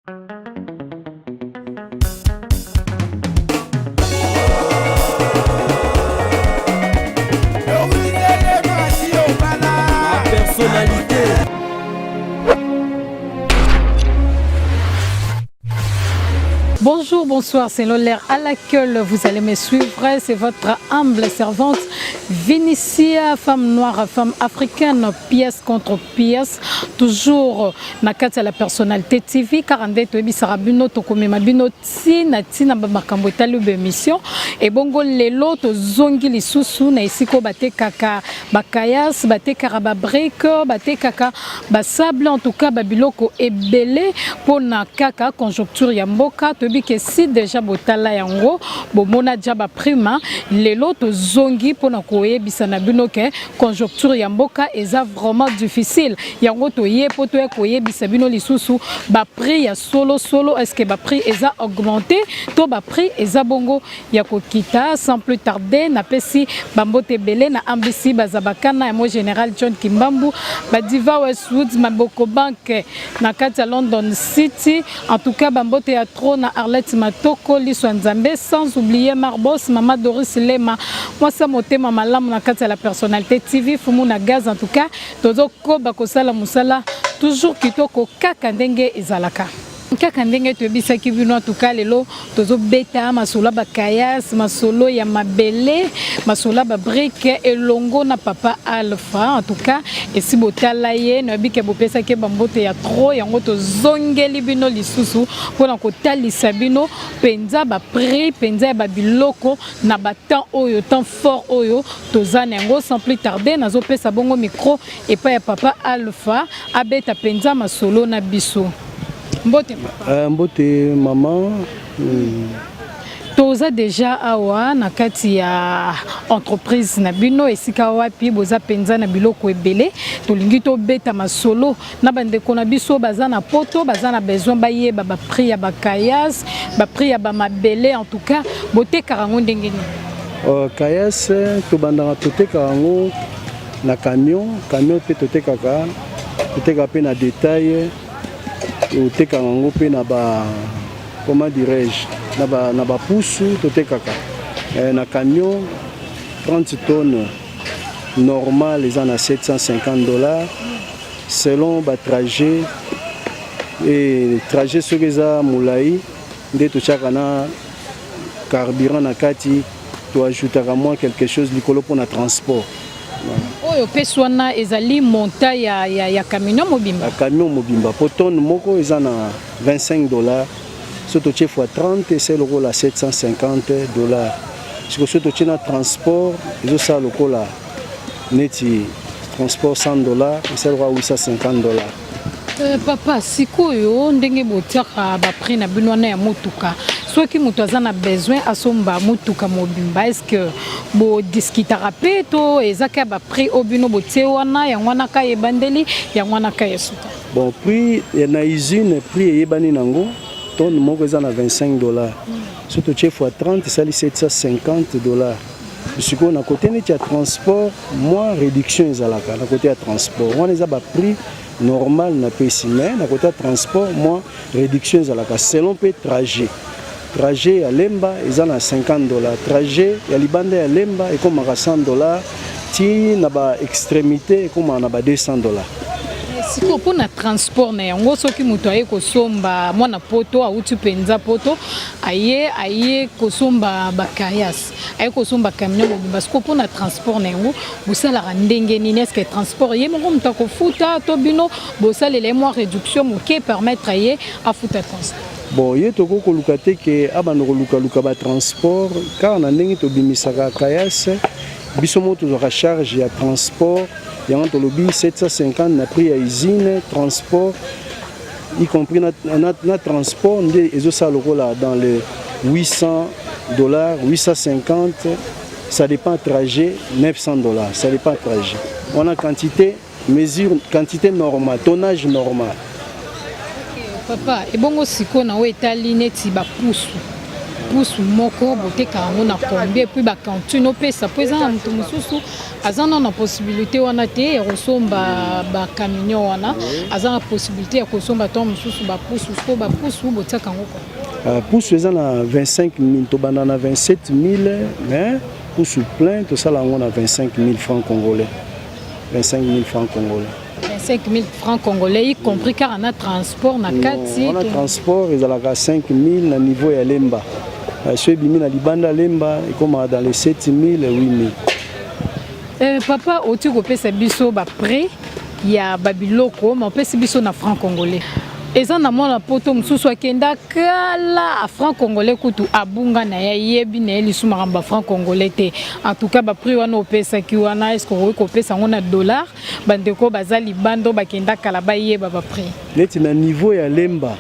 Personnalité. Bonjour, bonsoir, c'est l'heure à laquelle vous allez me suivre. C'est votre humble servante Vinicia, femme noire, femme africaine, pièce contre pièce. Toujours na kati ya la personnalité TV, car nde toyebisaka bino tokomema bino ntina ntina bamakambo etali baémission. Ebongo lelo tozongi lisusu na esika oyo batekaka bacaillasse, batekaka babrique, batekaka basable, en tout cas babiloko ebele mpona kaka conjoncture ya mboka. Toyebi ke si déjà botala yango, bomona dia baprix. Lelo tozongi mpona koyebisa na bino ke conjoncture ya mboka eza vraiment difficile. Yango toye mpo toya koyebisa bino lisusu baprix ya solo solo. Est ce que baprix eza augmenté to baprix eza bongo ya kokita? Sans plus tarder, napesi bambote ebele na ambisi bazabakana ya mo général John Kimbambu, badiva Westwood, Maboko Bank na kati ya London City. En tout cas bambote ya tro na Arlette Matoko, liso ya Nzambe, sans oublier Marbos, mama Doris Lema, mwasi ya motema malamu na kati ya la personnalité TV, fumu na gaz. En tout cas tozokoba kosala mosala toujours kitoko kaka ndenge ezalaka, kaka ndenge toyebisaki bino. Atuka lelo tozobeta masolo ya bacaillasse, masolo ya mabele, masolo ya babrique elongo na papa Alpha. En tout cas esi botala ye, nayebi ke bopesaki ye bambote ya tro. Yango tozongeli bino lisusu mpona kotalisa bino mpenza baprix mpenza ya babiloko na batemps oyo, temps fort oyo toza na yango. Sans plus tarder, nazopesa bongo micro epai ya papa Alpha, abeta mpenza masolo na biso. Mbote, papa. Mbote mama. Toza déjà awa na kati ya entreprise na bino, esika wapi boza mpenza na biloko ebele. Tolingi tobeta masolo na bandeko na biso baza na poto, baza na besoin bayeba baprix ya bacaillasse, baprix ya bamabele. En tout cas botekaka yango ndenge nini? Caillasse tobandaka totekaka yango na camion. Camion mpe totekaka, totekaka mpe na détail, totekaka yango mpe na ba, comment dirais-je, na bapusu. Totekaka na camion 30 tonnes normal eza na 750 $, selon batrajet. E trajet soki eza molai nde totiaka na carburant na kati, toajoutaka mwa quelque chose likolo mpona transport. Oyo opesi wana ezali montant ya camion mobimba? Ya camion mobimba, po tonne moko eza na 25 $. So totie fois 30, ese lokola 750 $. Siko so totie na transport, ezosala lokola neti transport 100 $, esala lokola 850 $. Papa, sikoyo ndenge botiaka baprix na bino wana ya motuka, soki moto aza na besoin asomba motuka mobimba, est ce que bodiscutaka mpe to eza kaka baprix oyo bino botie wana, yango wana ka ebandeli, yango wana ka ya suka? Bon, prix na usine, prix eyebani nango, tonne moko eza na 25 $. So totie fois 30, esali 750 $. Sikoyo na côté neti ya transport, mwa réduction ezalaka na côté ya transport. Wana eza baprix normal napesi, mais na côté ya transport mwa réduction ezalaka selon mpe trajet. Trajet ya Lemba eza na 50 $, trajet ya libanda ya Lemba ekomaka 100 $, ti na baextrémité ekomaka na ba 200 $. Sikoyo mpona transport na yango, soki moto aye kosomba, mwana poto awuti mpenza poto, aye kosomba bacaillasse, aye kosomba camion mobimba, sikoyo mpona transport na yango bosalaka ndenge nini? Est ce que transport ye moko moto akofuta to bino bosalela ye mwa réduction moke permettre ye afuta transport? Bon, ye tokoki koluka te ke abanda kolukaluka batransport. Kaka na ndenge tobimisaka caillasse, biso moko tozwaka charge ya transport. Yango tolobi 750 na prix ya usine, transport y compris na transport nde ezosala lokola dans les 800 $, 850, ça dépend trajet, 900 $, ça dépend trajet. Wana quantité mesure, quantité normale, tonnage normal. Papa, ebongo sikoyo na oyo etali neti bapusu, pusu moko botekaka yango na combien? Et puis bacantine opesa, mpo eza na moto mosusu Aza na possibilité wana te ya kosomba bacamion wana, aza na possibilité ya kosomba to mosusu bapusu. Siko bapusu botiaka yango kwa? Pusu eza na 25 000, tobanda na 27 000, mais pusu plein tosala yango na 25 000 francs congolais, 25 000 francs congolais. 25 000 francs congolais, y compris kaka na transport na kati? Wana transport ezalaka 5 000 na niveau ya Lemba. So ebimi na libanda Lemba, ekomaka dans les 7 000, 8 000. Papa, oti kopesa biso baprix ya babiloko, ma opesi biso na franc congolais. Eza na mwana poto mosusu akenda kala, franc congolais kutu abunga na ye, ayebi na ye lisu makambo ya franc congolais te. En tout cas, baprix wana opesaki wana, est ce okoki kopesa yango na dollar? Bandeko baza libanda oyo bakenda kala bayeba baprix. Neti na niveau ya Lemba,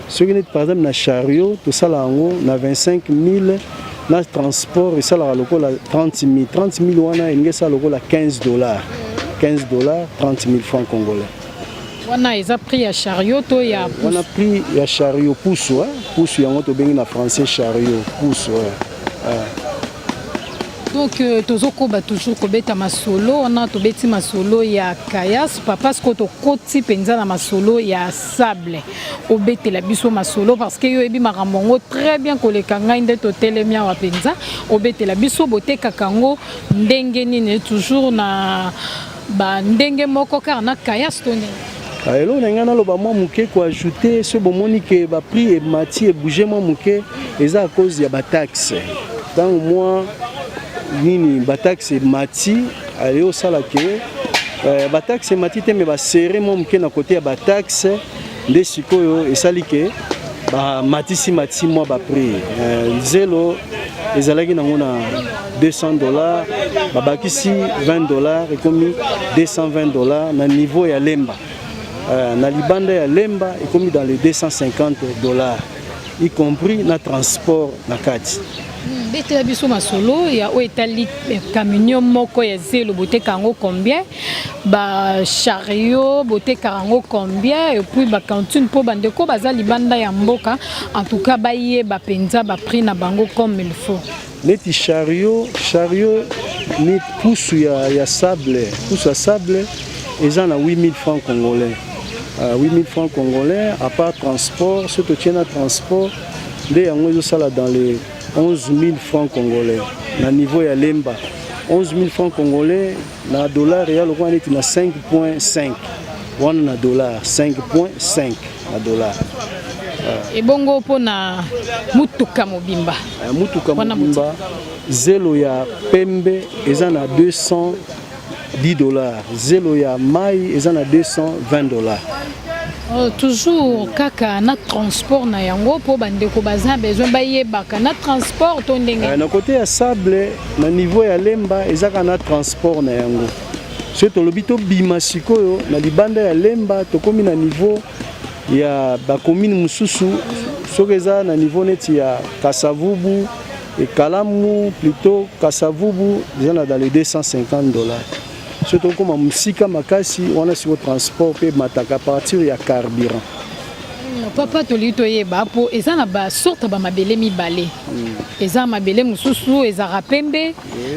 soki neti par exemple na chariot, tosala yango na 25 000, na transport esalaka lokola 30 000. 30 000 wana elingi esala lokola 15 dollars, 15 dollars, 30 000 francs congolais. Wana eza prix ya chariot to ya? Wana prix ya chariot, pusu, hein? Pusu yango tobengi na français chariot, pusu, ouais. Donc tozokoba toujours kobeta masolo wana. Tobeti masolo ya caillasse, papa. Sikoyo tokoti mpenza na masolo ya sable. Obetela biso masolo, parce que yo oyebi makambo yango très bien koleka ngai nde totelemi awa mpenza. Obetela biso, botekaka yango ndenge nini? Toujours na bandenge moko kaka na caillasse to ndenge? Eloko na ngai naloba mwa moke, koajouter, so bomoni ke baprix emati, ebouge mwa moke, eza à cause ya bataxe. Ntango mwa nini bataxe emati, ale osala ke bataxe emati te, me basere mwa moke na kote ya bataxe nde sikoyo esali ke bamatisi matisi mwa baprix. Zelo ezalaki nango na 200 dollars, babakisi 20 dollars, ekomi 220 dollars na niveau ya Lemba. Na libanda ya Lemba ekomi dans les 250 dollars, y compris na transport na kati. Betela biso masolo ya oyo etali camion moko ya zelo. Boteka yango combien? Bachariot botekaka yango combien? Et puis bacantine, mpo bandeko baza libanda ya mboka, en tout cas bayeba mpenza baprix na bango comme il faut. Neti chariot ni pusu ya sable, pusu ya sable eza na 8000 francs congolais, 8000 francs congolais à part transport. So totie na transport nde yango ezosala dans les 11 000 francs congolais na niveau ya Lemba. 11 000 francs congolais na dollar eya lokola neti na 5.5 wana na dollar, 5.5 na dollar. Ebongo mpona mutuka mobimba? Mutuka mobimba, zelo ya pembe eza na 210 dollars, zelo ya mai eza na 220 dollars. Oh, toujours kaka na transport na yango, mpo bandeko baza besoin bayebaka na transport to ndenge? Na kote ya sable na niveau ya Lemba eza kaka na transport na yango. Soki tolobi tobima sikoyo na libanda ya Lemba, tokómi na niveau ya bacommune mosusu, soki eza na niveau neti ya Kasavubu, Ekalamu, plutôt Kasavubu, eza na dans les 250 dollars. Soki tokóma mosika makasi wana, sikoyo transport mpe mataka à partir ya carburant. Papa, tolingi toyeba, mpo eza na basorte bamabele mibale. Eza mabele mosusu ezalaka pembe,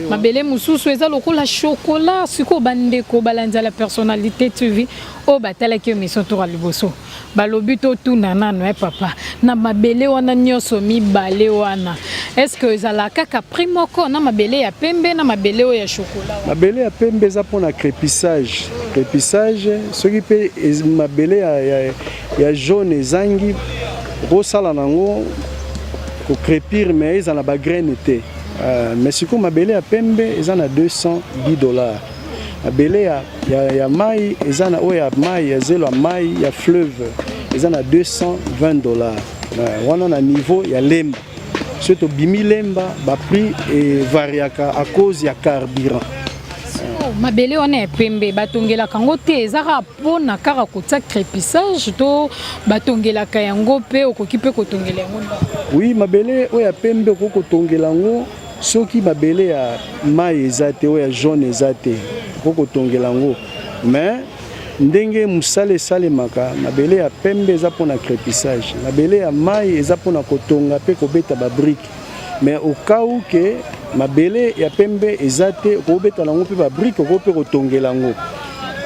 mabele mosusu eza lokola chocolat. Sikoyo bandeko balanzi la Personnalité TV oyo batalaki émission toka liboso balobi totuna nano e papa, na mabele wana nyonso mibale wana, est ce que ezalaka kaka prix moko na mabele ya pembe na mabele oyo ya chocolat? Mabele ya pembe eza mpona crépissage. Crépissage, soki mpe mabele ya jaune ezangi, okosala nango kocrépir, mais eza na bagraine te. Mais sikoyo mabele ya pembe eza na 210 dollars. Mabele ya mai eza na oyo ya mai ya zelo ya mai ya fleuve eza na 220 dollars. Wana na niveau ya Lemba. Soki tobimi Lemba, baprix evariaka à cause ya carburant. Oh, mabele wana ya pembe batongelaka yango te? Eza kaka mpona kaka kotia crépissage to batongelaka yango mpe? Okoki mpe kotongela yango ndako? Oui, mabele oyo ya pembe okoki kotongela yango. Soki mabele ya mai eza te, oyo ya jaune eza te, okoki kotongela yango. Mais ndenge mosala esalemaka, mabele ya pembe eza mpona crépissage, mabele ya mai eza mpona kotonga mpe kobeta babrique. Mais au cas où ke Mabele ya pembe eza te, okobetela yango mpe babrique, okoki mpe kotongela yango.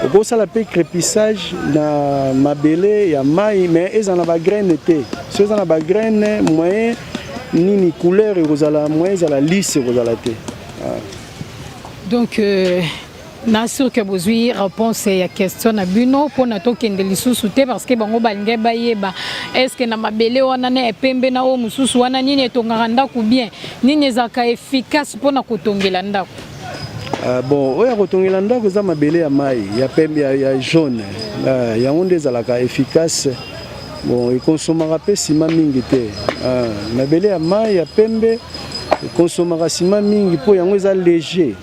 Okosala mpe crépissage na mabele ya mai, mais eza na bagraine te. So eza na bagraine, moyen nini couleur ekozala, moyen ezala lisse ekozala te. Donc na sûr que bozwi réponse ya question na bino mpona tokende lisusu te, parce que bango balingi bayeba est ce que na mabele wana na epembe na oyo mosusu wana, nini etongaka ndako bien, nini ezalaka efficace mpona kotongela ndako. Bon, oyo ya kotongela ndako eza mabele ya mai ya pembe, ya jaune. Yango nde ezalaka efficace. Bon, ekonsomaka mpe nsima mingi te. Mabele ya mai ya pembe ekonsomaka nsima mingi mpo yango eza léger.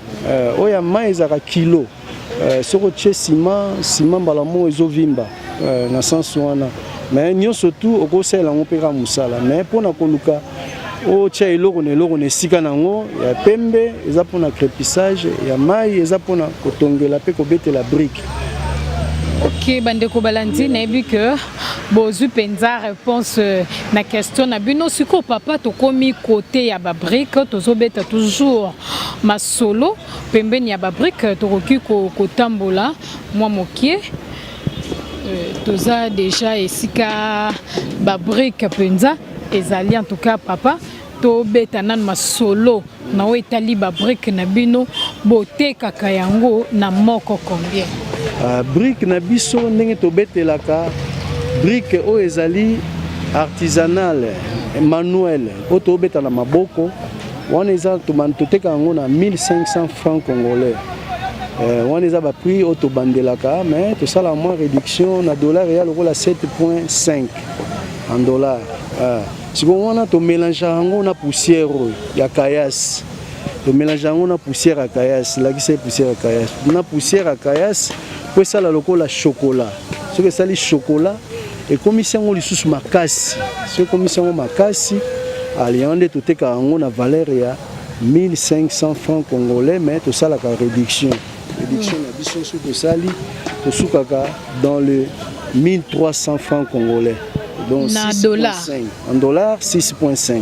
Oyo ya mai ezalaka kilo. Soki otie nsima, nsima mbala moko ezovimba na sens wana. Mais nyonso tu okosalela yango mpe kaka mosala. Mais mpona koluka otia eloko na eloko na esika nango, ya pembe eza mpona crépissage, ya mai eza mpona kotongela mpe kobetela brique. Ok, bandeko balandi, nayebi ke bozwi mpenza réponse na question na bino. Sikoyo papa, tokomi kote ya babrique, tozobeta toujours masolo pembeni ya babrique. Tokoki kotambola mwa mokie. Toza déjà esika babrique mpenza ezali. En tout cas papa, tobeta nanu masolo na oyo etali babrique na bino. Botekaka yango na moko combien? Brique na biso, ndenge tobetelaka brique oyo ezali artisanale, manuel, oyo tobeta na maboko wana, eza toteka yango na 1500 francs congolais. Wana eza baprix oyo tobandelaka, mais tosala mwa réduction na dollar, eya lokola 7.5 en dollar. Sikoyo wana tomélange yango na poussière oyo ya caillasse. Tomélange yango na poussière ya caillasse. Lakisa ye poussière ya caillasse, na poussière ya caillasse po esala lokola chocolat. Soki esali chocolat, ekomisi yango lisusu makasi. Soki ekomisi yango makasi, ali yango nde totekaka yango na valeur ya 1500 francs congolais. Mais tosalaka réduction. Réduction na biso, soki tosali, tosukaka dans le 1300 francs congolais. Donc na dollar? En dollar, 6.5.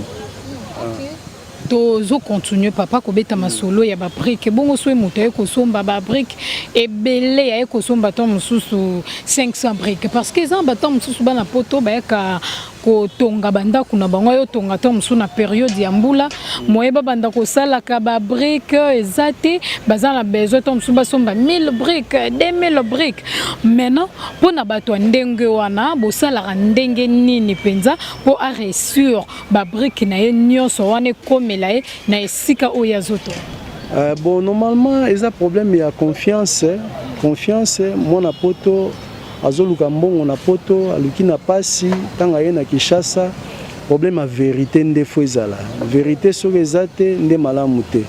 Tozocontinue papa kobeta masolo ya babrique. Bongo soki moto aye kosomba babrique ebele, aye kosomba to mosusu 500 brique, parce que eza na bato mosusu bana Poto bayaka kotonga bandako na bango, ayo tonga to mosusu na période ya mbula, moye babanda kosalaka babrique eza te, baza na besoin to mosusu basomba 1000 brique, 2000 brique. Maintenant, mpona bato ya ndenge wana, bosalaka ndenge nini mpenza mpo aréussir babrique na ye nyonso wana ekomela ye na esika oyo azotonga? Bon, normalement eza problème ya confiance. Confiance, mwana Poto azoluka mbongo na Poto, aluki na pasi, ntango aye na Kinshasa, problème ya vérité nde fo ezala. Vérité soki eza te, nde malamu te.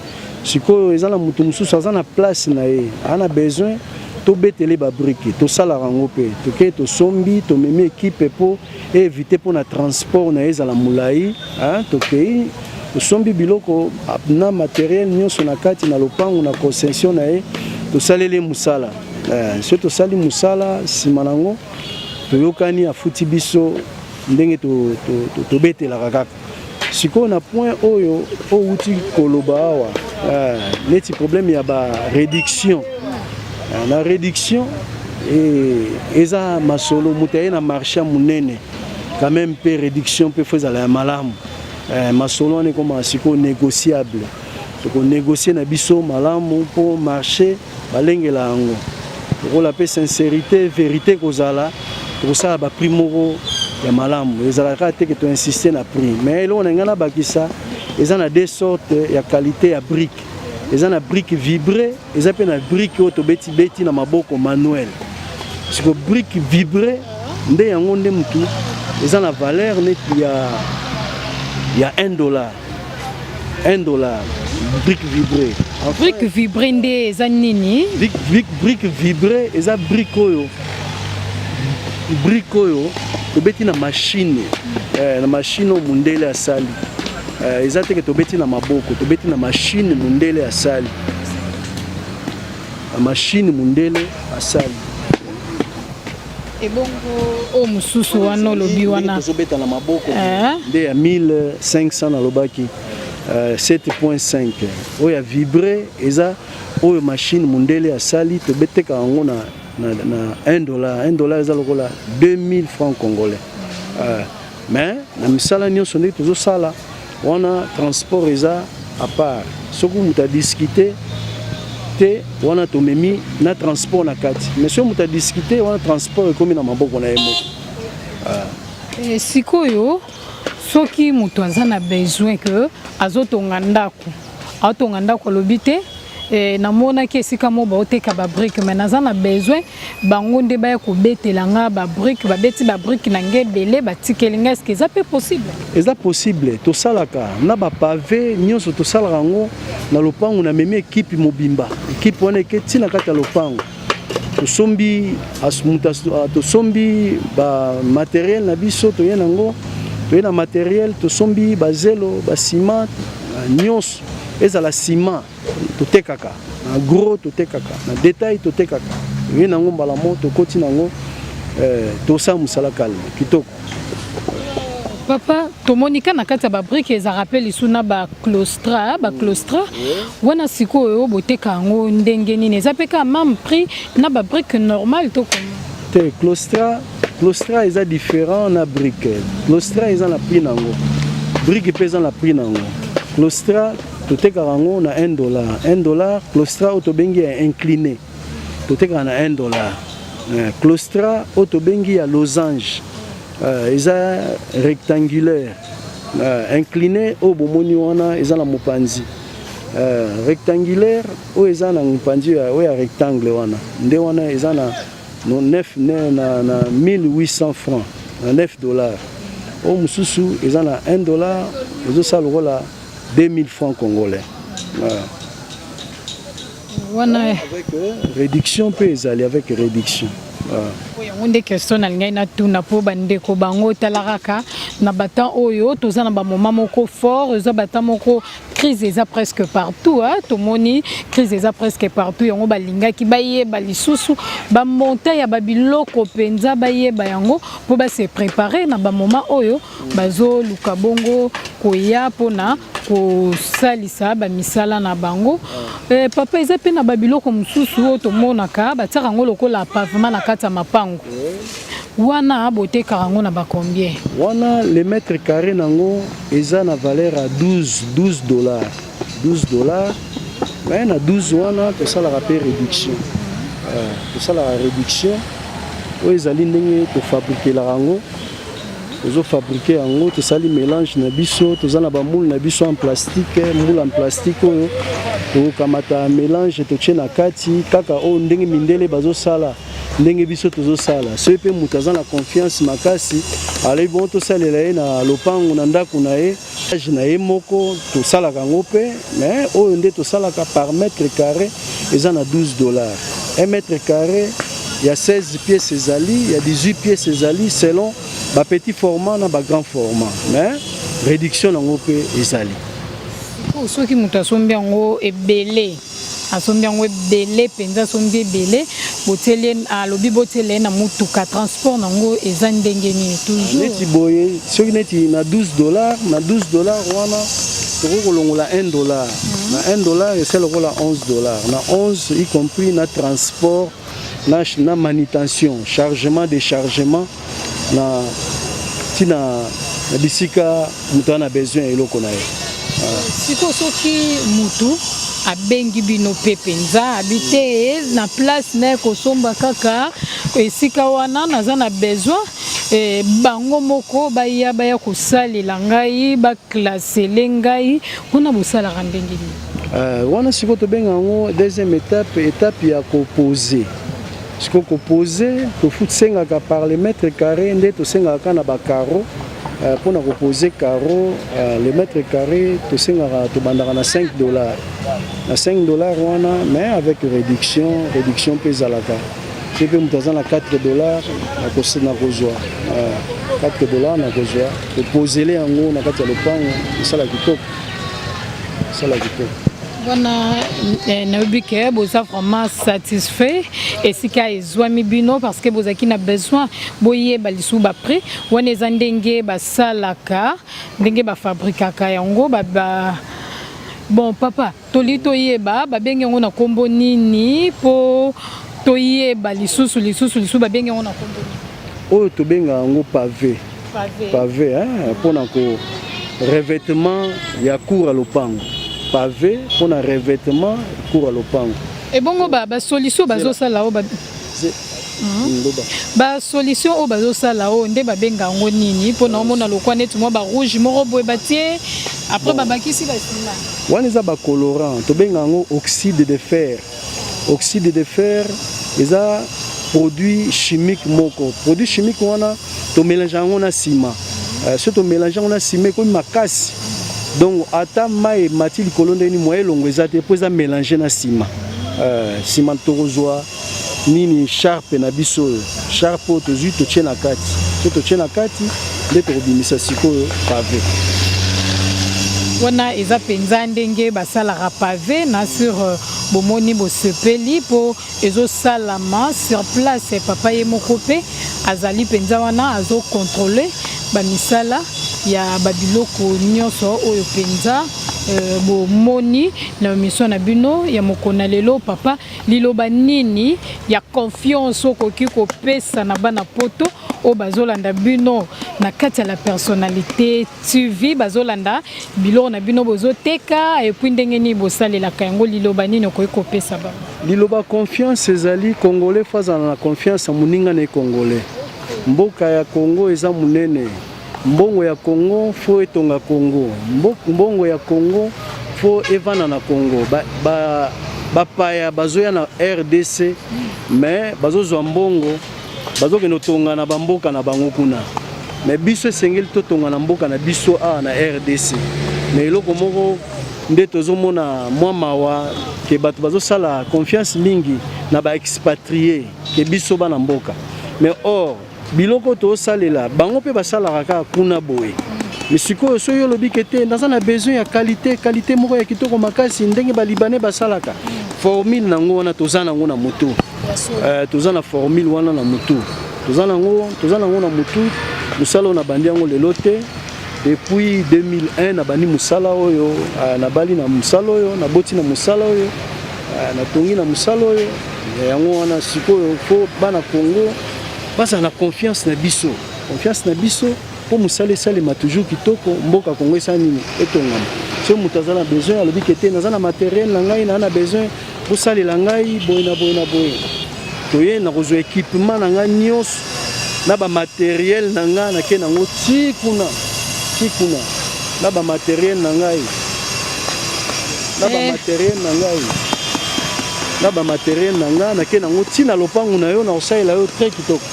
Sikoyo eza na motu mosusu aza na place na ye, aza na besoin tobetele babrique, tosalaka yango mpe tokei, tosombi, tomemi équipe mpo évite mpona transport na ye ezala molai. Tokei, tosombi biloko na matériel nyonso na kati na lopango na concession na ye, tosaleli mosala. Soki tosali mosala, nsima nango toyokani, afuti biso ndenge tobetelaka kaka. Sikoyo na point oyo outi koloba awa, neti problème ya baréduction, na réduction eza masolo. Moto aye na marché ya monene quand même, mpe réduction mpe fo ezala ya malamu. Masolo wana ekoma sikoyo négociable. Tokonégocie na biso malamu mpo marché balengela yango lokola mpe sincérité, vérité kozala. Tokosala baprix moko ya malamu, ezalaka te ke toinsiste na prix. Mais eloko na ngai nabakisa, eza na deux sortes ya qualité ya brique. Eza na brique vibré, eza mpe na brique oyo tobeti-beti na maboko, manuel. Siko brique vibré nde yango nde mutu eza na valeur neti ya 1 dollar, 1 dollar brique vibré. Brique vibré nde eza nini? Brique vibré eza brique oyo tobeti na machine, na machine oyo mundele asali. Eza teke tobeti na maboko, tobeti na machine mundele asali, na machine mundele asali. Ebongo oyo mosusu wana olobi wana? Tozobeta na maboko nde ya 1500 nalobaki. 7.5 oyo ya vibre eza oyo machine mondele asali, tobetekaka yango na 1 dollar. 1 dollar eza lokola 2000 francs congolais. Mais na misala nyonso ndenge tozosala wana, transport eza à part. Soki moto adiscute te, wana tomemi na transport na kati, mais soki moto adiscute, wana transport ekomi na maboko na ye moko. Sikoyo soki moto aza na besoin ke azotonga ndako, aotonga ndako, alobi te, namonaki esika moko baoteka babriques, mais naza na besoin bango nde baya kobetela nga babriques, babeti babriques na ngai ebele, batikeli ngai, est-ce eza mpe possible? Eza possible. Tosalaka na bapavé nyonso, tosalaka yango na lopango. Namemi ekipe mobimba, ekipe wana eke ntina kati ya lopango, tosombi tosombi bamatériel na biso, toye nango, toye na matériel, tosombi bazelo, basima nyonso, ezala ciment totekaka na gros, totekaka na détail, totekaka, toye nango mbala mo, tokoti nango, tosala mosala calme, kitoko. Papa, tomoni ka na kati ya babriques ezalaka mpe lisu na baclaustra. Baclaustra wana sikoyo boteka yango ndenge nini? Eza mpe kaka même prix na babriques normal to comment? Te, claustra eza différent na brique. Claustra eza na prix nango, brique mpe eza na prix nango. Claustra totekaka yango na 1 dollar, 1 dollar. Claustra oyo tobengi ya incliné totekaka na 1 dollar. Claustra oyo tobengi ya losange, eza rectangulaire. Incliné oyo bomoni wana eza na mopanzi, rectangulaire oyo eza na mopanzi, oyo ya rectangle wana nde wana eza na 9, na 1800 francs, na 9 dollars. Oyo mosusu eza na 1 dollar, ezosala lokola 2000 francs congolais. Wana avec réduction mpe ezali, avec réduction. Yango nde question nalingai natuna, mpo bandeko bango otala kaka na batemps oyo toza na bamoment moko fort, eza batemps moko crise eza presque partout, hein? Tomoni crise eza presque partout, yango balingaki bayeba lisusu bamontant ya babiloko mpenza, bayeba yango mpo base préparer na bamoment oyo bazoluka bongo koya mpona kosalisa bamisala na bango. Papa, eza mpe na babiloko mosusu oyo tomonaka batiaka yango lokola pavement na kati ya mapango wana, botekaka yango na bacombien? Wana le mètre carré nango eza na valeur ya 12 dollars, 12 dollars. Mais na 12 wana tosalaka mpe réduction. Tosalaka réduction oyo ezali ndenge tofabrikelaka yango, tozofabriquer yango, tosali mélange na biso, toza na bamoule na biso en plastique, moule en plastique oyo tokokamata mélange, totie na kati kaka oyo ndenge mindele bazosala, ndenge biso tozosala. Soki mpe moto aza na confiance makasi, alobi bongo tosalela ye na lopango, na ndako na ye, age na ye moko, tosalaka yango mpe. Mais oyo nde tosalaka par mètre carré eza na 12 dollars. 1 mètre carré ya 16 pièces ezali, ya 18 pièces ezali, selon bapetit format na bagrand format, mais réduction nango mpe ezali. Soki moto asombi yango ebele, asombi yango ebele mpenza, asombi ebele, botieli, alobi botiela ye na motuka, transport nango eza ndenge nini toujours? Neti boye, soki neti na 12 dollars, na 12 dollars wana tokoki kolongola 1 dollar. Na 1 dollar eza lokola 11 dollars. Na 11, y compris na transport, na manutention, chargement, déchargement, na ntina na bisika moto aza na besoin ya eloko na ye. Sikoyo soki mutu abengi bino mpe mpenza, abi te na place na ye kosomba kaka esika wana, naza na besoin bango moko baya kosalela ngai, baclasser ngai mpona, bosalaka ndenge nini? Wana sikoyo tobenga yango deuxième étape, étape ya kopose. Sikoyo kopose, tosengaka par le mètre carré nde tosengaka kaka na bacarreaux. Mpona kopose carreau, le mètre carré tosengaka, tobandaka na 5 dollars, na 5 dollars wana, mais avec réduction. Réduction mpe ezalaka soki mpe moto aza na 4 dollars, nakozwa 4 dollars, nakozwa, topozele yango na kati ya lopango, esala kitoko, esala kitoko. Wana nayebi ke boza vraiment satisfait esika ezwami bino, parce que bozalaki na besoin boyeba lisusu baprix wana eza ndenge basalaka, ndenge bafabrikaka yango ba, ba. Bon papa, toli toyeba babengi yango na nkombo nini mpo toyeba lisusu lisusu lisusu babengi yango na nkombo nini? Oyo tobenga yango pavé. Pavé. Pavé, hein, mpona ko revêtement ya cour ya lopango. Pavé mpona revêtement cour ya lopango. Ebongo ba basolution bazosala oyo ba Loba. Basolution oyo bazosala oyo nde babenga yango nini? Mpona omona lokwa neti mwa barouge moko boye batie, après babakisi basima. Wana eza bacolorant, tobenga yango oxyde de fer. Oxyde de fer eza produit chimique moko. Produit chimique wana, tomélange yango na nsima. Soki tomélange yango na nsima, ekomi makasi. Donc ata mai emati likolo ndenge nini, moyen elongo eza te, mpo eza mélange na nsima. Nsima tokozwa nini? Charpe na biso oyo, charpe oyo tozwi, totie na kati. So totie na kati nde tokobimisa sikoyo pavé. Wana eza mpenza ndenge basalaka pavé na sur. Bomoni, bosepeli mpo ezosalama sur place. Papa ye moko mpe azali mpenza wana, azocontrôle bamisala ya babiloko nyonso oyo mpenza. Bomoni na émission na bino ya mokolo na lelo. Papa, liloba nini ya confiance okoki kopesa na bana Poto oyo bazolanda bino na kati ya La Personnalité TV, bazolanda biloko na bino bozoteka, et puis ndenge nini bosalelaka yango? Liloba nini okoki kopesa bango? Liloba confiance ezali, Congolais faut azala na confiance ya moninga na ye Congolais. Mboka ya Congo eza monene. Mbongo ya Congo faut etonga Congo. Mbongo ya Congo faut evanda na Congo. Bapaya bazoya na RDC, mais bazozwa mbongo, bazokende kotonga na bamboka na bango kuna. Mais biso esengeli totonga na mboka na biso awa na RDC. Mais eloko moko nde tozomona mwa mawa, ke bato bazosala confiance mingi na baexpatrie ke biso bana mboka. Mais or biloko tozosalela bango mpe basalaka kaka kuna boye. Mais sikoyo soki olobi ke te, naza na besoin ya qualité moko ya kitoko makasi ndenge balibanais basalaka, formule nango wana toza nango na motu. Toza na formule wana na motu, toza nango na motu. Mosala oyo nabandi yango lelo te. Depuis 2001 nabandi mosala oyo. Nabali na mosala oyo, naboti na mosala oyo, natongi na mosala oyo. Yango wana sikoyo faut bana Congo bazala na confiance na biso, confiance na biso, mpo mosala esalema toujours kitoko. Mboka Congo esala nini? Etongama. Soki moto aza na besoin, alobi ke te, naza na matériel na ngai, naa na besoin bosalela ngai boye na boye na boye, toye na kozwa équipement na ngai nyonso na bamatériel na ngai, nake nango ti kuna, ti kuna na bamatériel na ngai, na bamatériel na ngai, na bamatériel na ngai, nake nango ti na lopangu na yo, na kosalela yo très kitoko.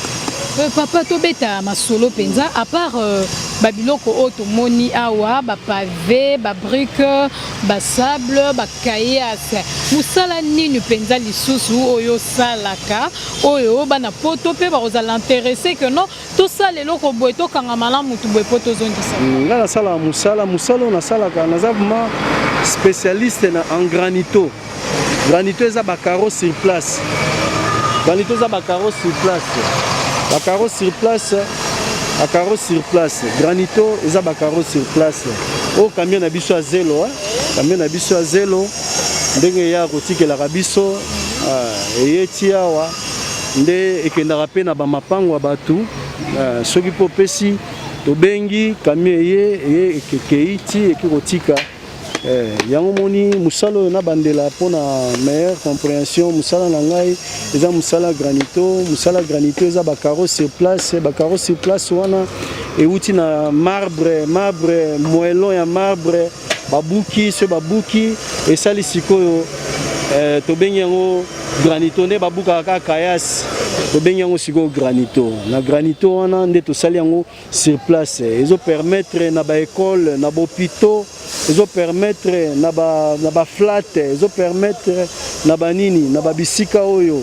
Papa, tobeta masolo mpenza. À part babiloko oyo tomoni awa, bapavé, babrique, basable, bacaillasse, mosala nini mpenza lisusu oyo osalaka, oyo bana Poto mpe bakozala intéressé ke non, tosala eloko boye, tokanga malamu mutu boye mpo tozongisa? Ngai nasalaka mosala oyo nasalaka, naza vraiment spécialiste na en granito. Granito eza bacarreau sur place. Granito eza bacarreau sur place, bacarreau sur place, bacarreau sur place. Granito eza bacarreau sur place. Oyo camion na biso ya zelo, camion na biso ya zelo, ndenge eya kotikelaka biso, eye ti awa nde ekendaka mpe na bamapango ya bato. Soki mpo opesi, tobengi camion, eye ekekei ti eki kotika. Yango moni mosala oyo nabandela mpona meilleure compréhension. Mosala na ngai eza mosala granito. Mosala granito eza bacarreau sur place. Bacarreau sur place wana euti na marbre, marbre, moellon ya marbre babuki. So babuki, esali sikoyo tobengi yango granito. Nde babukaka kaka caillasse, tobengi yango sikoyo granito. Na granito wana nde tosali yango sur place. Ezopermettre na baécole, na bahôpitaux, ezopermettre na baflat, ezopermettre na banini, na babisika oyo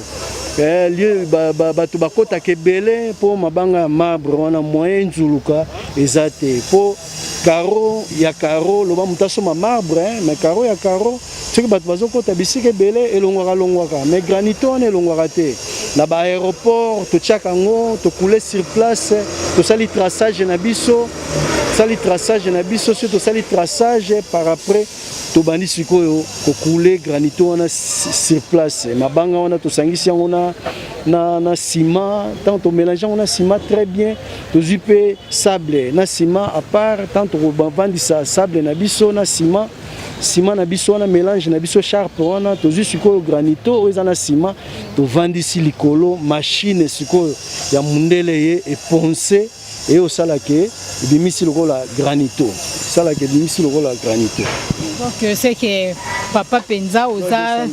lieu bato bakɔtaka ebele, mpo mabanga ya marbre wana, moyen nzuluka eza te. Mpo carreau ya carreau, loba moto asomba marbre, mais carreau ya carreau, soki bato bazokɔta bisika ebele, elongwaka longwaka. Mais granito wana elongwaka te. Na baaéroport totiaka yango, tokule sur place, tosali traçage na biso. Tosali traçage na biso. Soki tosali traçage, par après tobandi sikoyo kocouler granito wana sur place. Mabanga wana tosangisi yango na ciment. Ntango tomélange yango na ciment très bien, tozwi mpe sable na ciment à part. Ntango tokovandisa sable na biso na ciment, ciment na biso wana, mélange na biso sharpe wana, tozwi sikoyo granito oyo eza na ciment, tovandisi likolo. Machine sikoyo ya mundele ye eponce, eye osalaka ebimisi lokola granito, esalaka ebimisi lokola granito. Donc c'est que papa mpenza oza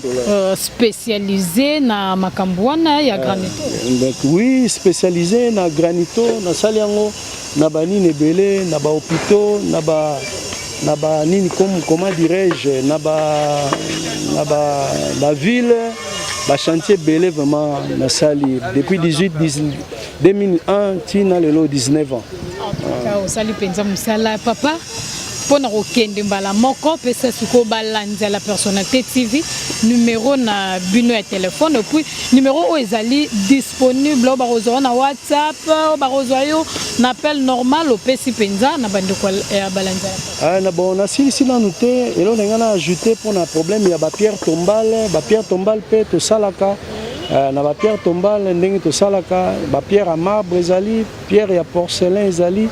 spécialisé na makambo wana ya granito. Donc oui, spécialisé na granito. Nasali yango na banini ebele, na bahôpitaux, na banini, comme, comment dirais-je, na ba baville, bachantier ebele. Vraiment nasali depuis 18 10, 2001 ntina lelo, 19 ans. Osali mpenza mosala, papa. Mpona kokende mbala moko, pesa sikoyo balandi ya La Personnalité TV numéro na bino ya telefone, et puis numéro oyo ezali disponible, oyo bakozwa yo na WhatsApp, oyo bakozwa yo na appel normal. Opesi mpenza na bandeko ya balandi ya Ah, na bon, nasilisi nanu te. Eloko na ngai na ajoute mpona problème ya bapierre tombale. Bapierre tombale mpe tosalaka. Na bapierre tombale, ndenge tosalaka bapierre ya marbre ezali, pierre ya porcelain ezali,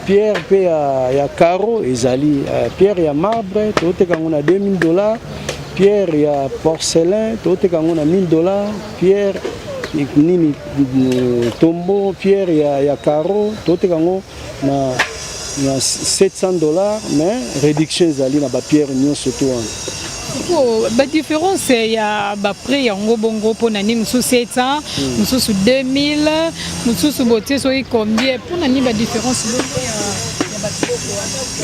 pierre mpe ya carreau ezali. Pierre ya marbre toteka yango na 2000 dollars, pierre ya porcelain toteka yango na 1000 dollars, pierre nini tombeau, pierre ya carreau toteka yango na 700 dollars, mais réduction ezali na bapierre nyonso to wana. Sikoyo badifférence ya baprix yango bongo mpona nini? Mosusu 700, mosusu 2000, mosusu botie soki combien. Mpona nini badifférence bongo ya babiloko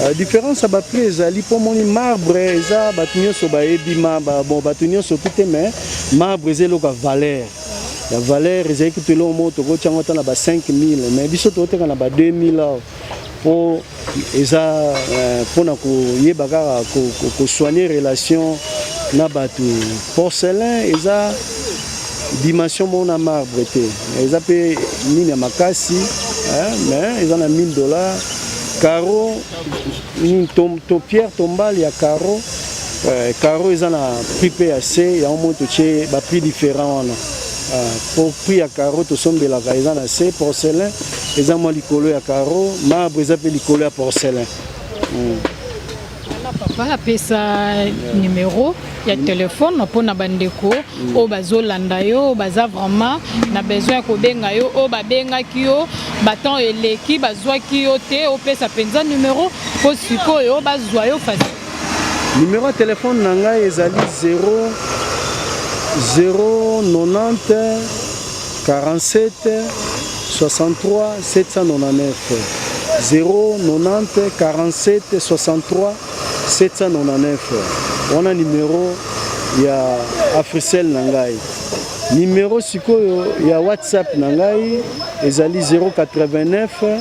wana? Différence ya baprix ezali mpo moni marbre eza, bato nyonso bayebi bon, bato nyonso tu te, mais marbre eza eloko ya valeur, ya valeur. Ezali kutu eloko moko tokotia yango ata na ba 5000, mais biso tokoteka na ba 2000 awa, mpo eza mpona koyeba kaka kosoigner relation na bato. Porcelain eza dimension moko na marbre te, eza mpe nini ya makasi, mais eza na 1000 dollars. Carreau nini to pierre tombale ya carreau, carreau eza na prix mpe ya se. Yango moi totie baprix différent wana po prix ya carreau tosombelaka eza na se, porcelain eza mwa likolo ya carreau, marbre eza mpe likolo ya porcelain. Wana papa apesa numéro ya telefone mpona bandeko oyo bazolanda yo, baza vraiment na besoin ya kobenga yo, oyo babengaki yo batemps eleki, bazwaki yo te. Opesa mpenza numéro mpo sikoyo bazwa yo facile. Numéro ya telefone na ngai ezali 0 090 47 63 799, 090 47 63 799. Wana numéro ya Africell na ngai. Numéro sikoyo ya WhatsApp na ngai ezali 089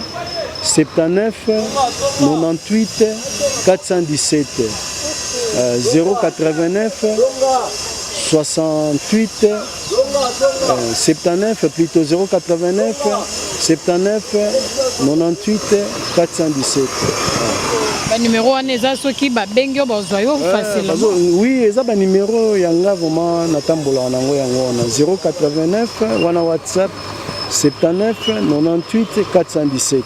79 98 417, 089 68 79 plutôt, 089 79 98 417. Banumero wana eza soki babengi yo, bazwa yo facilement? Oui, eza banumero ya nga vraiment natambolaka nango. Yango wana 089 wana WhatsApp, 79 98 417.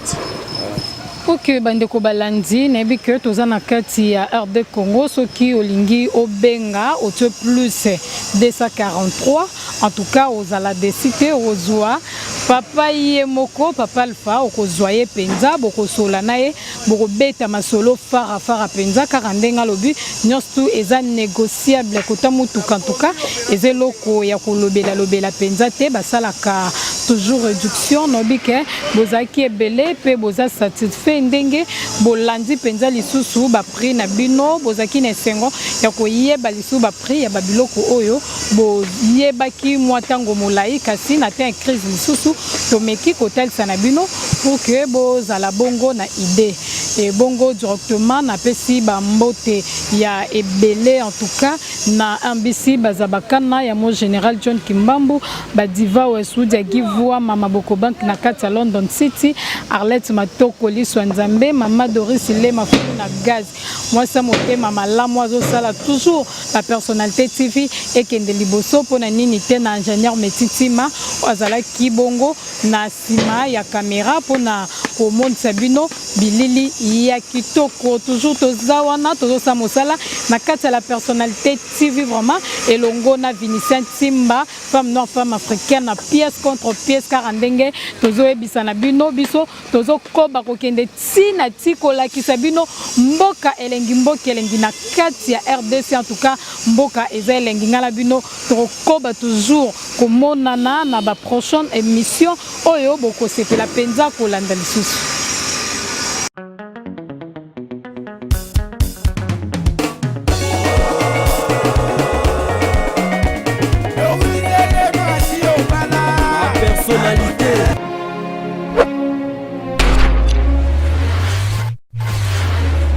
Ok, bandeko balandi, nayebi ke toza na kati ya RD Congo. Soki olingi obenga, otie plus 243. En tout cas ozala déçu te, ozwa papa ye moko, papa Alpha, okozwa ye mpenza, bokosola na ye, bokobeta masolo farafara mpenza. Kaka ndenge alobi, nyonso tu eza négociable. Kota motuka ntuka eza eloko ya kolobelalobela mpenza te, basalaka toujours réduction. Nayebi ke bozalaki ebele mpe boza satisfait ndenge bolandi mpenza lisusu baprix na bino. Bozalaki na esengo ya koyeba lisusu baprix ya babiloko oyo boyebaki mwa ntango molai, kasi na temps ya crise lisusu tomeki kotalisa na bino pour que bozala bongo na idée. Ebongo directement napesi ba mbote ya ebele en tout cas na MBC Bazabakana ya mo général John Kimbambu, ba diva Westwood ya Givua, mama Bokobank na kati ya London City, Arlette Matoko Liswa Nzambe, mama Doris Lema Fulu na gaz, mwasi ya motema malamu azosala toujours la personnalité TV ekende liboso. Mpona nini te na ingénieur Metitima oyo azalaki bongo na nsima ya kamera mpona komonisa bino bilili ya kitoko. Toujours toza wana, tozosala mosala na kati ya la personnalité TV vraiment elongo na Vinicien Timba, femme noire, femme africaine, na pièce contre pièce. Kaka ndenge tozoyebisa na bino, biso tozokoba kokende ntina ti kolakisa bino mboka elengi, mboka elengi na kati ya RDC. En tout cas mboka eza elengi. Ngai na bino tokokoba toujours komonana na baprochaine émission oyo bokosepela mpenza kolanda lisusu.